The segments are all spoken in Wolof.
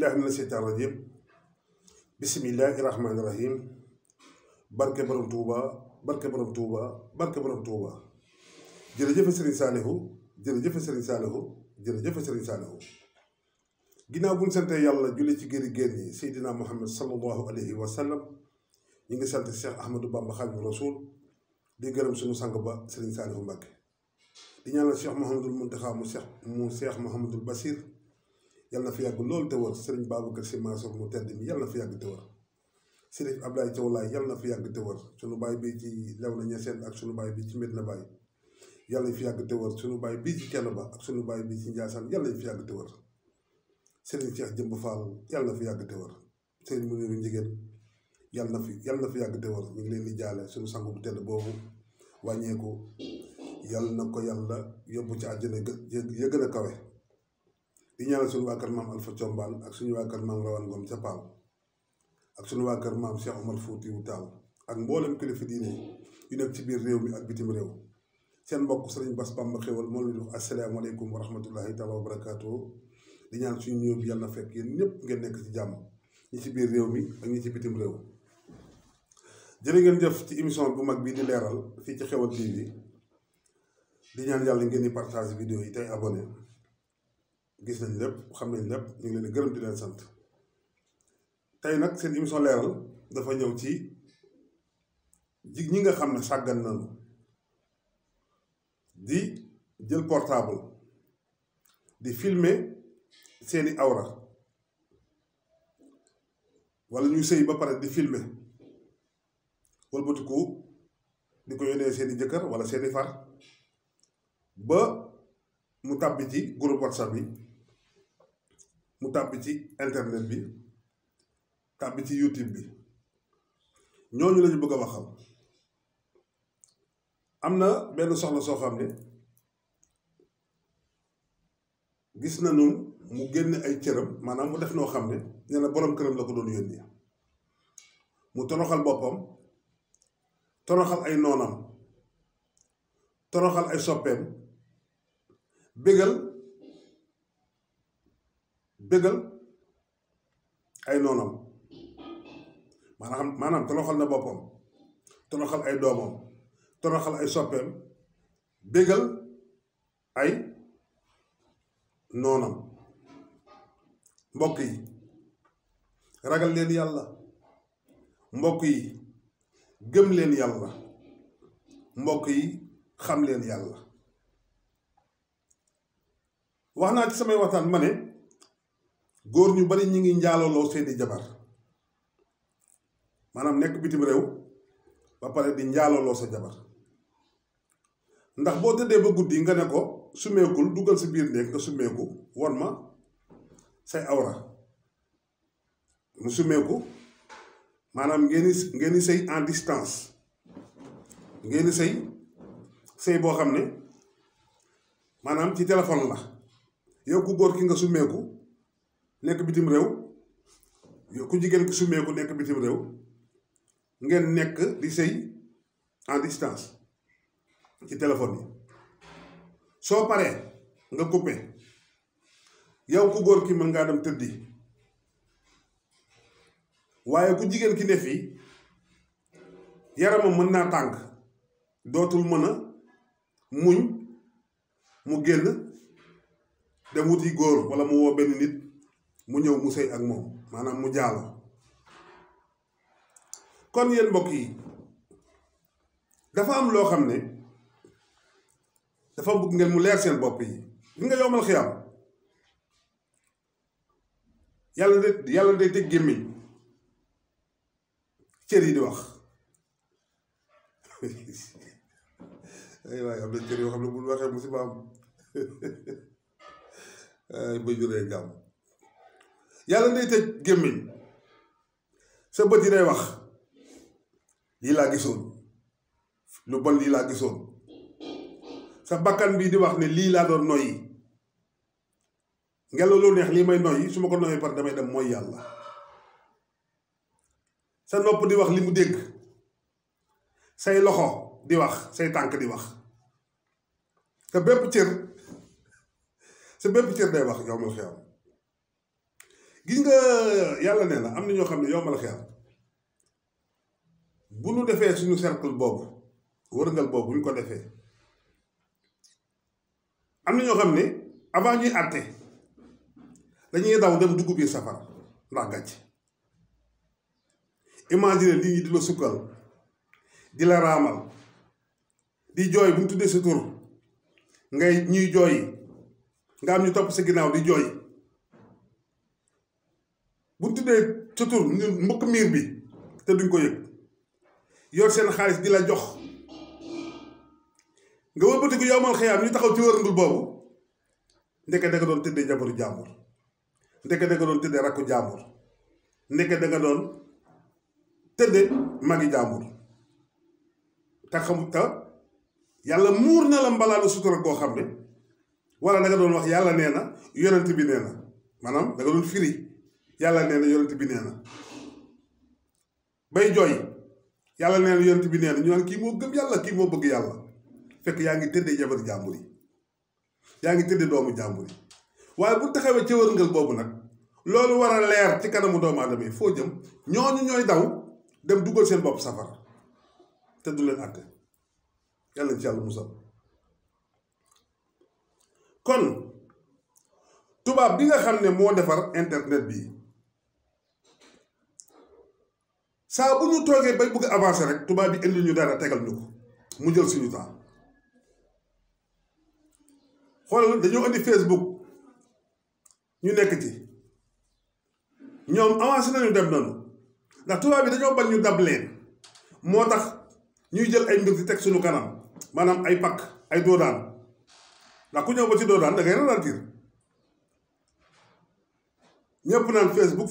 billahi mina seytaan rajim bismillahi rahmaani rahim barke borom Touba barke borom Touba barke borom Touba jërëjëf Serigne Saliou jërëjëf Serigne Saliou jërëjëf Serigne Saliou ginnaaw bu ñu sante yàlla julli ci géri génn yi Seydina Muhammad sallallahu alayhi wa sallam ñu ngi sant Cheikh Ahmadou Bamba Khadimu Rasul di gërëm suñu sang ba Serigne Saliou Mbacké di ñaanal Cheikh Mouhamadul Mountakha mu Cheikh Mouhamadul Bassir yàlla na fi yàgg loolu te wër Serigne Babacar Sy Mansour mu tedd mi yàlla na fi yàgg te wër Serigne Abdoulaye Thiaw Laye yàlla na fi yàgg te wër suñu baay bi ci Léona Niassène ak suñu baay bi ci Medina Baye yàlla na fi yàgg te wër suñu baay bii ci Thiénaba ak suñu baay bi ci Ndiassane yàlla na fi yàgg te wër Serigne Cheikh Jëmb Fall yàlla na fi yàgg te wër Serigne Mouniru Njigéen yàlla na fi yàgg te wër ñu ngi leen di jaale suñu sang bu tedd boobu wàññeeku yàlla na ko yàlla yóbbu ci àjjana ya gën a kawe di ñaanal suñu waa kër maam Alpha Thiombane ak suñu waa kër maam Rawane Ngom ca Paal ak suñu waa kër maam Cheikh Omar Foutiyou Tall ak mboolem kilifa diine yu nekk ci biir réew mi ak bitim réew seen mbokk Serigne Bass Bamba Xéwal moo leen di wax asalaamaaleykum wa rahmatullahi taala wa barakaatu di ñaan suñu ñëw bi yàlla na fekk yéen ñëpp ngeen nekk ci jàmm ñi ci biir réew mi ak ñi ci bitim réew jërë ngeen jëf ci émission bu mag bii di leeral fii ci Xéwal TV di ñaan yàlla ngeen di partage vidéo yi tey abonné gis nañ lépp xam nañ lépp ñu ngi leen di gërëm di leen sant tey nag seen émission leeral dafa ñëw ci ñi nga xam ne sàggan nañu di jël portable di filmer seeni awra wala ñuy sëy ba pare di filmer walbatiku di ko yónnee seeni jëkkër wala seeni far ba mu tàbbi ci groupe WhatsApp bi mu tàbbi ci internet bi tàbbi ci YouTube bi ñooñu lañu bëgg a waxal am na benn soxna soo xam ne gis nañu mu génn ay cëram maanaam mu def noo xam ne nee na boroom këram la ko doon yónni mu toroxal boppam toroxal ay noonam toroxal ay soppeem bégal ay noonam maanaam toroxal na boppam toroxal ay doomam toroxal ay soppeem bégal ay noonam mbokk yi ragal leen yàlla mbokk yi gëm leen yàlla mbokk yi xam leen yàlla wax naa ci samay waxtaan ma ne góor ñu bari ñi ngi njaaloloo seeni jabar maanaam nekk bitim réew ba pare di njaaloloo sa jabar ndax boo tëddee ba guddi nga ne ko sumeekul dugal sa biir néeg nga sumeeku won ma say awra mu sumeeku maanaam ngeen di sëy en distance ngeen di sëy boo xam ne maanaam ci téléphone la yow ku góor ki nga sumeeku nekk bitim réew yow ku jigéen ki sumeeku nekk bitim réew ngeen nekk di sëy en distance ci téléphone yi soo paree nga coupé yow ku góor ki mën ngaa dem tëddi waaye ku jigéen ki ne fii yaramam mën naa tàng dootul mën a muñ mu génn dem wuti góor wala mu woo benn nit mu ñëw mu sëy ak moom maanaam mu jaalo kon yéen mbokk yi dafa am loo xam ne dafa bëgg ngeen mu leer seen bopp yi li nga yowmal xiyam yàlla day teg gémmiñ cër yi di wax ay waaye am na cër yoo xam ne bul waxee musiba am ba juree gàmm yàlla day tëj gémmiñ sa bët yi day wax lii laa gisoon lu bon lii laa gisoon sa bakkan bii di wax ne lii laa doon noyyi ngelaw lu neex lii may noyyi su ma ko noyyi par damay dem mooy yàlla sa nopp di wax li mu dégg say loxo di wax say tànk di wax te bépp cër sa bépp cër day wax yowmal xiyaam gis nga yàlla nee na am na ñoo xam ne yow ma la xeer bu nu defee suñu cercle boobu wërngal boobu bu ñu ko defee am na ñoo xam ne avant ñuy àtte dañuy daw dem dugg biir safara ndax gàcc imagine nit ñi di la sukkal di la raamal di jooy bu ñu tuddee sa tur ngay ñuy jooy nga am ñu topp sa ginnaaw di jooy bu ñu tuddee sa tur ñu mbëkk miir bi te duñ ko yëg yor seen xaalis di la jox nga wëlbatiku yowmal xiyaam ñu taxaw ci wërngul boobu ndeke da nga doon tëddee jabaru jàmbur ndeke da nga doon tëddee rakku jàmbur ndeke da nga doon tëddee magi jàmbur te xam te yàlla muur na la mbalaanu sutura koo xam ne wala da nga doon wax yàlla nee na yonent bi nee na maanaam da nga doon firi yàlla nee na yonent bi nee na bay jooy yàlla nee na yonent bi nee na ñu naan kii moo gëm yàlla kii moo bëgg yàlla fekk yaa ngi tëddee jabar jàmbur yi yaa ngi tëddee doomu jàmbur yi waaye bu taxawee ci wërngal boobu nag loolu war a leer ci kanamu doomu aadama yi foo jëm ñooñu ñooy daw dem dugal seen bopp safara te du leen àtte yàlla ci yàlla musal kon tubaab bi nga xam ne moo defar internet bi saa bu ñu toogee bay bëgg avancer rek tubaab bi indi ñu dara tegal ñu ko mu jël suñu temps xoolal dañoo indi Facebook ñu nekk ci ñoom avancé nañu dem nañu ndax tubaab bi dañoo bañ ñu dab leen moo tax ñuy jël ay mbir di teg suñu kanam maanaam ay pakk ay doodaan ndax ku ñëw ba ci doodaan da ngay ralentir ñëpp naan Facebook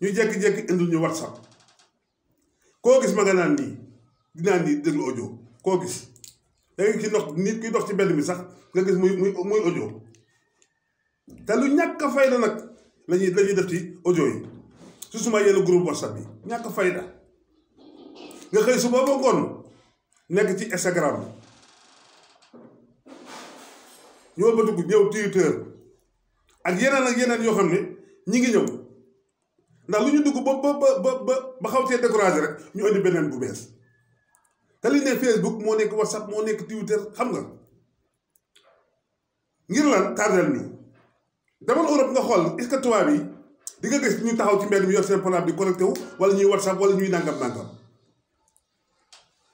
ñu jékki-jékki indil ñu WhatsApp koo gis ma nga naan nii dinaa nii déglu audio koo gis da ngay ki dox nit kuy dox ci mbedd mi sax nga gis muy audio te lu ñàkk a fayda nag lañuy def ci audio yi su suma yenn groupe WhatsApp yi ñàkk a fayda nga xëy su booba ngoon nekk ci Instagram ñoo ba dugg ñëw Twitter ak yeneen yoo xam ne ñi ngi ñëw ndax lu ñu dugg ba xaw see découragé rek ñu indi beneen bu bees te li ne Facebook moo nekk WhatsApp moo nekk Twitter xam nga ngir lan tardel ñu demal Europe nga xool est-ce que tubaab yi di nga gis ñu taxaw ci mbedd mi yor seen portable di connecté wu wala ñuy WhatsApp wala ñuy nangam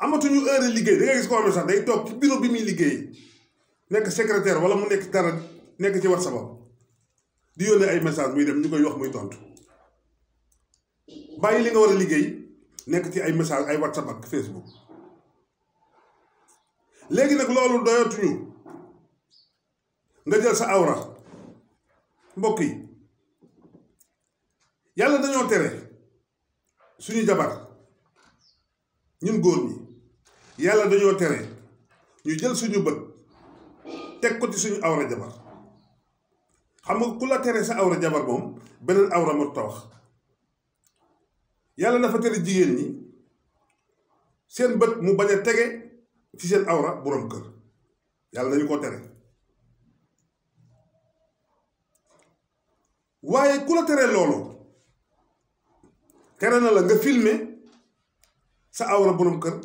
amatuñu heure liggéey da ngay gis ko xam ne sax day toog ci bureau bi muy liggéey nekk secrétaire wala mu nekk dara nekk ci WhatsApp di yónnee ay message muy dem ñu koy wax muy tontu bàyyi li nga war a liggéey nekk ci ay message ay WhatsApp ak Facebook léegi nag loolu doyatuñu nga jël sa awra mbokk yi yàlla dañoo tere suñu jabar ñun góor ñi yàlla dañoo tere ñu jël suñu bët teg ko ci suñu awra jabar xam nga ku la tere sa awra jabar moom beneen awra moo tax yàlla dafa tere jigéen ñi seen bët mu bañ a tege ci seen awra borom kër yàlla dañu ko tere waaye ku la tere loolu tere na la nga filmer sa awra borom kër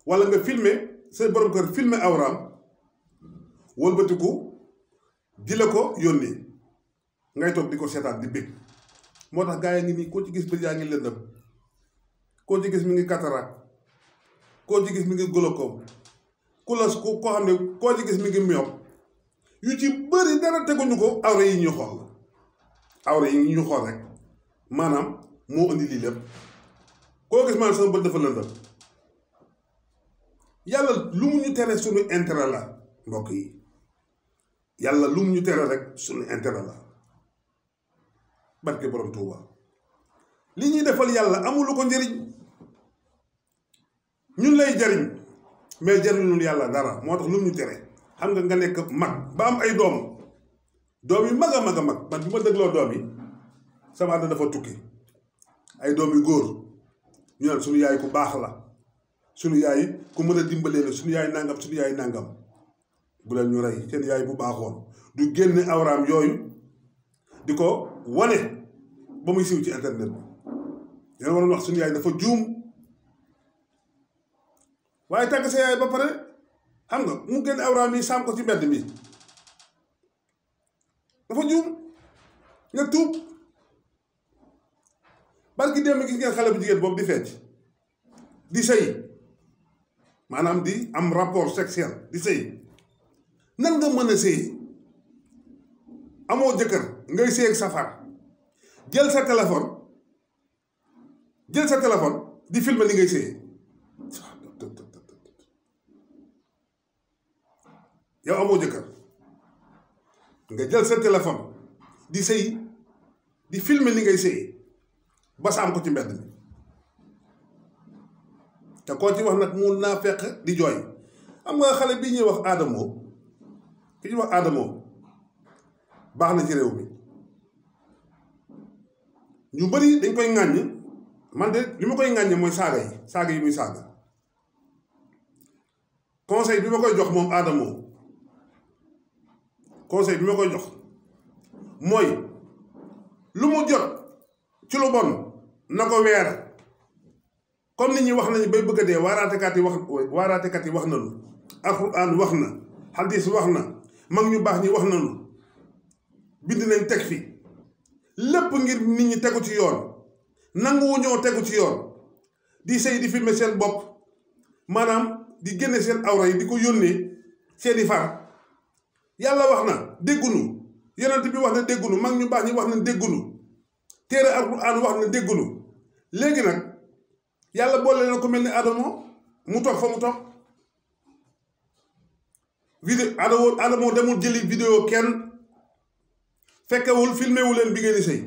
wala nga filmer sa borom kër filmer awraam wëlbatiku di la ko yónnee ngay toog di ko seetaan di bég moo tax gaa yi ngi nii koo ci gis bët yaa ngi lëndëm koo ci gis mi ngi cataracte koo ci gis mi ngi glaucome koo xam ne koo ci gis mi ngi myope yu ci bëri dara teguñu ko awra yi ñu xool la awra yi ñu xool rek maanaam moo indi lii lépp koo gis maanaam sama bët dafa lëndëm yàlla lu mu ñu tere suñu intérêt la mbokk yi yàlla lu mu ñu tere rek suñu intérêt la barke borom Tuuba li ñuy defal yàlla amulu ko njëriñ ñun lay jariñ mais jariñul yàlla dara moo tax lu mu ñu tere xam nga nekk mag ba am ay doom yi mag a mag a mag man bi ma dégloo doom yi sama àdduna dafa tukki ay doom yu góor ñu naan suñu yaay ku baax la suñu yaay ku mën a dimbalee la suñu yaay nangam bu leen ñu rey seen yaay bu baaxoon du génne awraam yooyu di ko wane ba muy siiw ci internet bi dina waroon wax suñu yaay dafa juum waaye tàgg sa yaay ba pare xam nga mu génn awraam yi saam ko ci mbedd mi dafa juum nga tuub barki démb gis ngeen xale bu jigéen boobu di fecc di sëy maanaam di am rapport sexuel di sëy nan nga mën a sëy amoo jëkkër ngay sëy ak safar jël sa téléphone di filmer li ngay sëy yow amoo jëkkër nga jël sa téléphone di sëy di filmer li ngay sëy ba saam ko ci mbedd mi te koo ci wax nag mu naa fekk di jooy am nga xale bi ñuy wax Adamo ki ñuy wax Adamo baax na ci réew mi ñu bari dañ koy ŋàññ man de li ma koy ŋàññe mooy saaga yi muy saaga conseil bi ma koy jox moom Adamo conseil bi ma koy jox mooy lu mu jot ci lu bon na ko weer comme nit ñi wax nañu bay bëgg a dee waaraatekat yi wax nañu alxuraan wax na xadis wax na mag ñu baax ñi wax nañu bind nañ teg fi lépp ngir nit ñi tegu ci yoon nanguwu ñoo tegu ci yoon di sëy di filmer seen bopp maanaam di génne seen awra yi di ko yónnee seeni far yàlla wax na déggunu yonent bi wax na déggunu mag ñu baax ñi wax na déggunu téere alxuraan wax na déggunu léegi nag yàlla boole na ko mel ni Adamo mu toog fa mu toog Adamo demul jëli vidéo kenn fekkewul filmé wu leen bi ngeen di sëy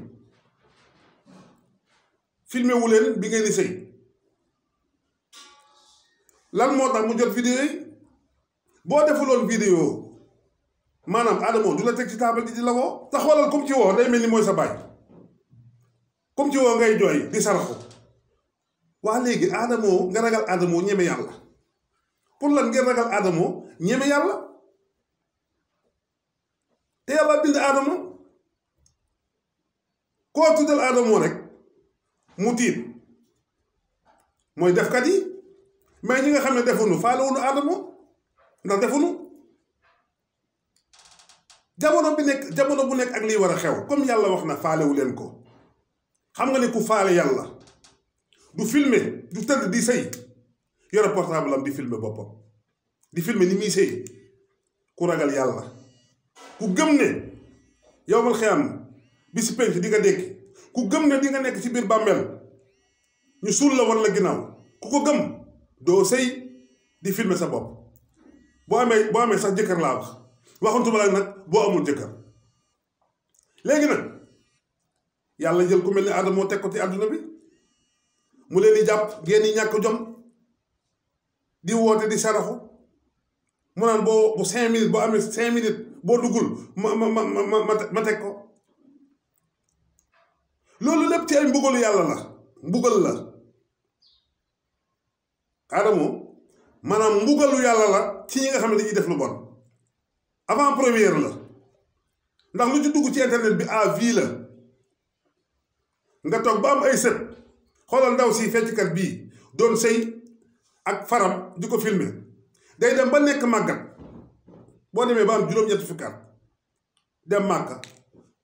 filmé wu leen bi ngeen di sëy lan moo tax mu jot vidéo yi boo defuloon vidéo maanaam Adamo du la teg ci taabal ji di la woo te xoolal comme ci woo day mel ni mooy sa baay comme ci woo ngay jooy di saraxu waa léegi Adamo nga ragal Adamo ñeme yàlla pour lan ngeen ragal Adamo ñeme yàlla te yàlla bind Adamo koo tuddal Adamo rek mu tiit mooy defkat yi mais ñi nga xam ne defuñu faalewuñu Adamo ndax defuñu jamono bu nekk ak liy war a xew comme yàlla wax na faalewu leen ko xam nga ne ku faale yàlla du filmer du tëdd di sëy yore portable am di filmer boppam di filmer ni muy sëy ku ragal yàlla ku gëm ne yowmal xiyam bi si penc di nga dékki ku gëm ne di nga nekk ci biir bàmmeel ñu suul la war la ginnaaw ku ko gëm doo sëy di filmer sa bopp boo amee sax jëkkër laa wax waxantuma la nag boo amul jëkkër léegi nag yàlla jël ku mel ni Adamo teg ko ci àdduna bi mu leen di jàpp ngeen di ñàkk jom di woote di saraxu mu naan bu 5 minutes boo amee 5 minutes boo duggul ma teg ko loolu lépp ci ay mbugalu yàlla la mbugal la Adamo maanaam mbugalu yàlla la ci ñi nga xam ne dañuy def lu bon avant première la ndax lu ci dugg ci internet bi à vie la nga toog ba am ay sët xoolal ndaw si fecckat bii doon sëy ak faram di ko filmer day dem ba nekk màggat boo demee ba am juróom-ñetti fukki at dem màkka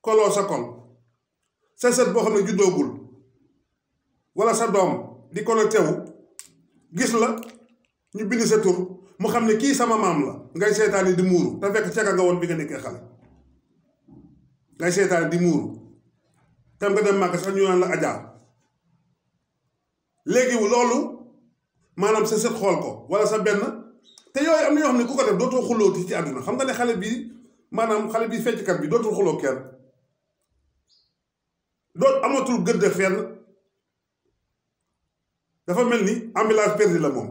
koloo sa kol sa sët boo xam ne juddoogul wala sa doom di connecté wu gis la ñu bind sa tur mu xam ne kii sama maam la ngay seetaani di muuru te fekk cega nga woon bi nga nekkee xale ngay seetaani di muuru tam nga dem màkka sax ñu naan la ajaa léegi loolu maanaam sa sët xool ko wala sa benn te yooyu am na yoo xam ne ku ko def dootoo xulooti ci àdduna xam nga ne xale bi maanaam xale bi fecckat bi dootul xuloo kenn amatul gëdd fenn dafa mel ni ambulance perdu la moom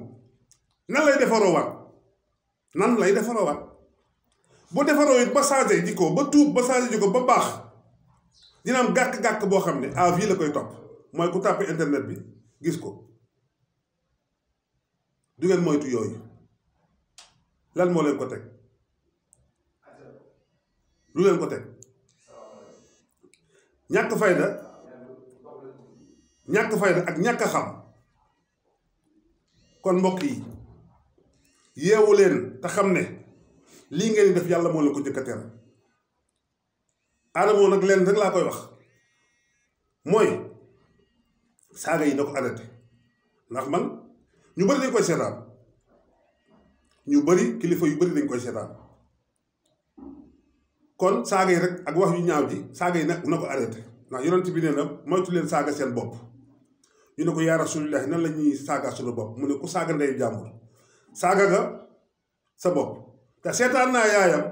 nan lay defaroo waat boo defaroo it ba changé jikko ba tuub ba changé jikko ba baax dina am gàkk-gàkk boo xam ne à vie la koy topp mooy ku tàppe internet bi gis ko du ngeen moytu yooyu lan moo leen ko teg lu leen ko teg ñàkk fayda ak ñàkk a xam. kon mbokk yi yeewu leen te xam ne lii ngeen di def yàlla moo leen ko jëkk a tere. Adamo nag leen rek laa koy wax mooy saaga yi na ko arrêté ndax man ñu bëri dañ koy seetaan ñu bëri kilifa yu bëri dañ koy seetaan kon saaga yi rek ak wax yu ñaaw ji saaga yi nag na ko arrêté ndax yonent bi nee na moytu leen saaga seen bopp. ñu ne ko yaa rasulillahi nan la ñuy saaga suñu bopp mu ne ku saaga ndeyu jàmbur saaga nga sa bopp te seetaan naa yaayam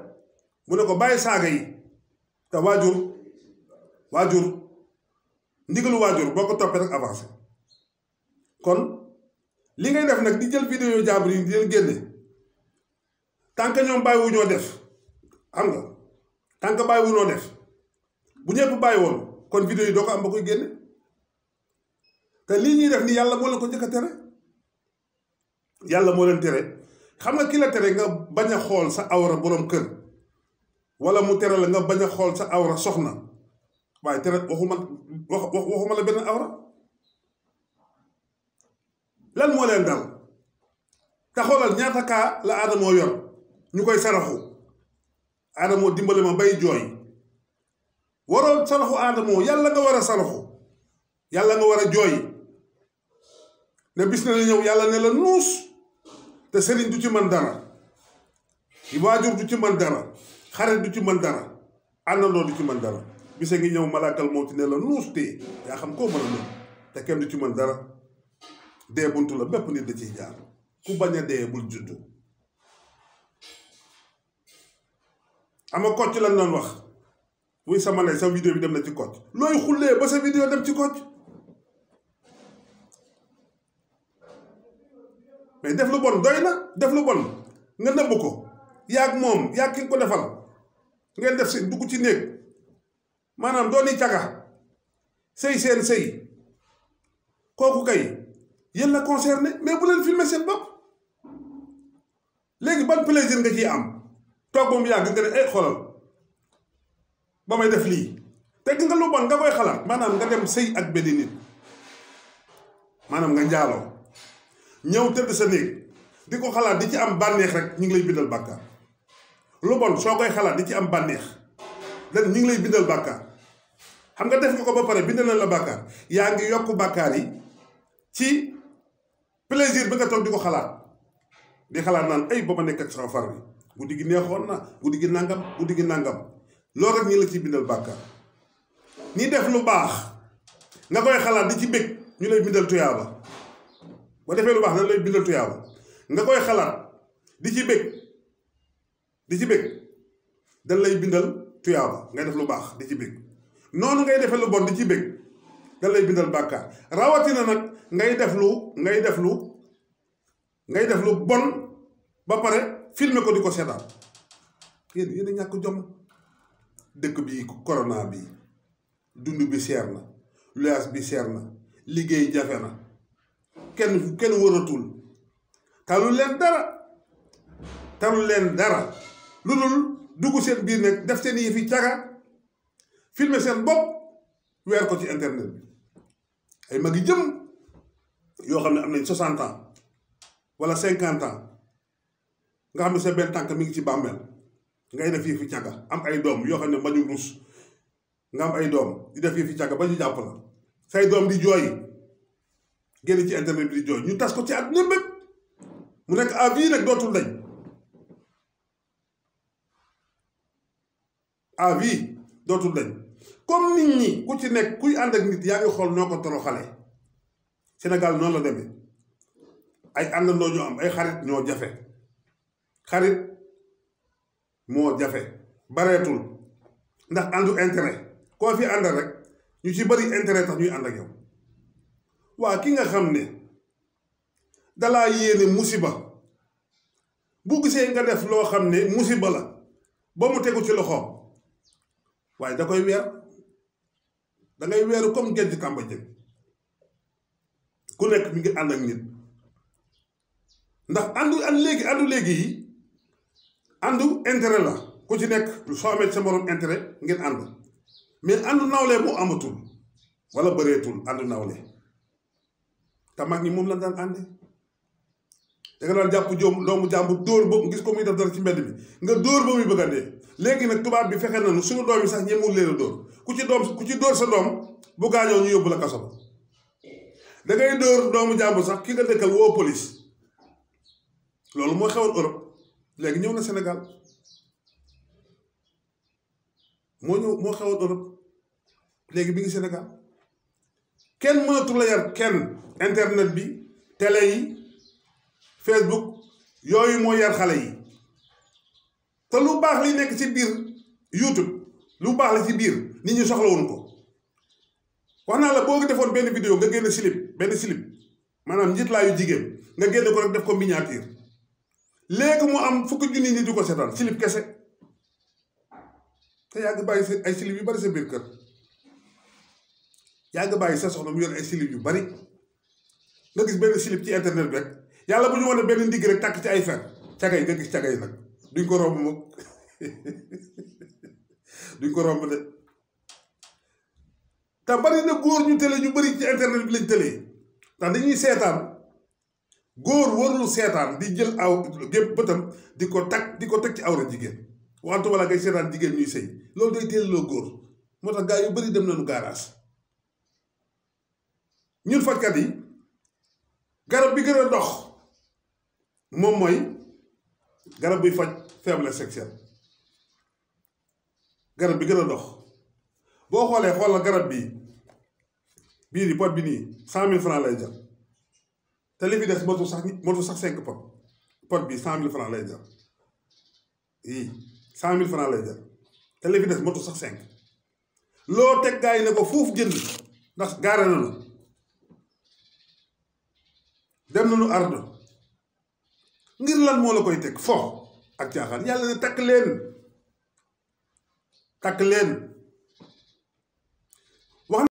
mu ne ko bàyyi saaga yi te waajur ndigalu waajur boo ko toppee rek avancé. kon li ngay def nag di jël vidéo jàmbur yi di leen génne tant que ñoom bàyyiwu ñoo def xam nga tant que bàyyiwu ñoo def bu ñëpp bàyyi woon kon vidéo yi doo ko am ba koy génne. te lii ñuy def ni yàlla moo leen ko njëkk a tere yàlla moo leen tere xam nga ki la tere nga bañ a xool sa awra borom kër wala mu tere la nga bañ a xool sa awra soxna waaye tere waxuma la benn awra lan moo leen dal te xoolal ñaata kaa la Adamo yor ñu koy saraxu Adamo dimbale ma bay jooy waroo saraxu Adamo yàlla nga war a saraxu yàlla nga war a jooy ne bis na la ñëw yàlla ne la nuus te sëriñ du ci mën dara waajur du ci mën dara xarit du ci mën dara àndandoo du ci mën dara bisa ngi ñëw malaakal moo ci ne la nuus tee yaa xam koo mën a mën te kenn du ci mën dara dee buntu la bépp nit da ciy jaar ku bañ a dee bul juddu. ama kocc lan doon wax wuy sama ne sa vidéo bi dem na ci kocc looy xullee ba sa vidéo dem ci kocc mais def lu bon doy na def lu bon nga nëbb ko yaag moom yaag ki nga ko defal ngeen def si dugg ci néeg maanaam dooni caga sëy seen sëy kooku kay yéen la concerné mais bu leen filmer seen bopp léegi ban plaisir nga ciy am toog moom yàgg nga ne xoolal ba may def lii te nga lu bon nga koy xalaat maanaam nga dem sëy ak benn nit maanaam nga njaaloo ñëw tëdd sa néeg di ko xalaat di ci am bànneex rek ñu ngi lay bindal bàkkaar lu bon soo koy xalaat di ci am bànneex dan ñu ngi lay bindal bàkkaar xam nga def nga ko ba pare bindal na la bàkkaar yaa ngi yokk bàkkaar yi ci plaisir bi nga toog di ko xalaat di xalaat naan ay ba ma nekk ak sama far bi guddi gi neexoon na guddi gi nangam loolu rek ñi la ciy bindal bàkkaar ni def lu baax nga koy xalaat di ci bég ñu lay bindal tuyaaba ba defee lu baax dañ lay bindal tuyaaba nga koy xalaat di ci bég dañ lay bindal tuyaaba ngay def lu baax di ci bég noonu ngay defee lu bon di ci bég dañ lay bindal bàkkaar rawatina nag ngay def lu bon ba pare filmer ko di ko seetaan yéen a ñàkk jom dëkk bi corona bi dund bi seer na luyaas bi seer na liggéey jafe na kenn wëratul talu leen dara lu dul dugg seen biir nekk def seen yi fi caga filmer seen bopp weer ko ci internet bi ay mag yi jëm yoo xam ne am nañ 60 ans wala 50 ans nga xam ne sa benn tànk mi ngi ci bàmmeel ngay def yi fi caga am ay doom yoo xam ne mbañu rus nga am ay doom di def yi fi caga ba ñu jàpp la say doom di jooy génn ci internet bi di jooy ñu tas ko ci àdduna bépp mu nekk à vie nag dootul dañ à vie dootul dañ comme nit ñi ku ci nekk kuy ànd ak nit yaa ngi xool noo ko toroxale Sénégal noonu la demee ay àndandoo ñoo am ay xarit ñoo jafe xarit moo jafe bareetul ndax àndu intérêt koo fi àndal rek ñu ci bari intérêt tax ñuy ànd ak yow waa ki nga xam ne dalaa yéene musiba bu gisee nga def loo xam ne musiba la ba mu tegu ci loxoom waaye da koy weer dangay weeru comme géej kàmba jën ku nekk mi ngi ànd ak nit ndax àndu léegi yi àndu intérêt la ku ci nekk soo amee sa morom intérêt ngeen ànd mais àndu nawle moo amatul wala bëreetul àndu nawle te mag ñi moom la daan ànde da nga daan jàpp doomu jàmbur dóor boobu gis ko muy def dara ci mbedd bi nga dóor ba muy bëgg a dee léegi nag tubaab bi fexe nañu suñu doom yi sax ñemewul leen a dóor ku ci dóor sa doom bu gaañoo ñu yóbbu la kaso ba da ngay dóor doomu jàmbur sax ki nga dëkkal woo police loolu moo xewoon Europe léegi ñëw na Sénégal moo xewoon Europe léegi bi ngi Sénégal kenn mënatul la yar kenn internet bi télé yi Facebook yooyu moo yar xale yi te lu baax li nekk ci biir YouTube lu baax la ci biir nit ñi soxlawuñ ko wax naa la boo ko defoon benn vidéo nga génn benn slip maanaam njiitlaayu jigéen nga génn ko rek def ko miniature léegi mu am fukki junni nit di ko seetaan slip kese te yaa ngi bàyyi ay slip yu bari sa biir kër yaa ngi bàyyi sa soxna mu yor ay slip yu bari nga gis benn slip ci internet bi rek yàlla bu ñu wane benn ndigg rek tàkk ci ay fer cagay nga gis cagay nag duñ ko romb moom duñ ko romb de te bari na góor ñu télé ñu bari ci internet bi lañ télé ndax dañuy seetaan góor warul seetaan di jël aw gépp bëtam di ko teg ci awra jigéen wante wala ngay seetaan jigéen ñuy sëy loolu day teeloo góor moo tax gaa yu bari dem nañu gaaraas ñun fajkat yi garab bi gën a dox moom mooy garab buy faj faiblesse sexuelle garab bi gën a dox boo xoolal garab bii di pot bi nii 100 000 francs lay jar te li fi des motu sax 5 pot bi 100 000 francs lay jar yii 100 000 francs lay jar te li fi des motu sax 5 loo teg gaa yi ne ko foofu jënd ndax gaare nañu dem nañu ardo ngir lan moo la koy teg fo ak caaxaan yàlla ne takk leen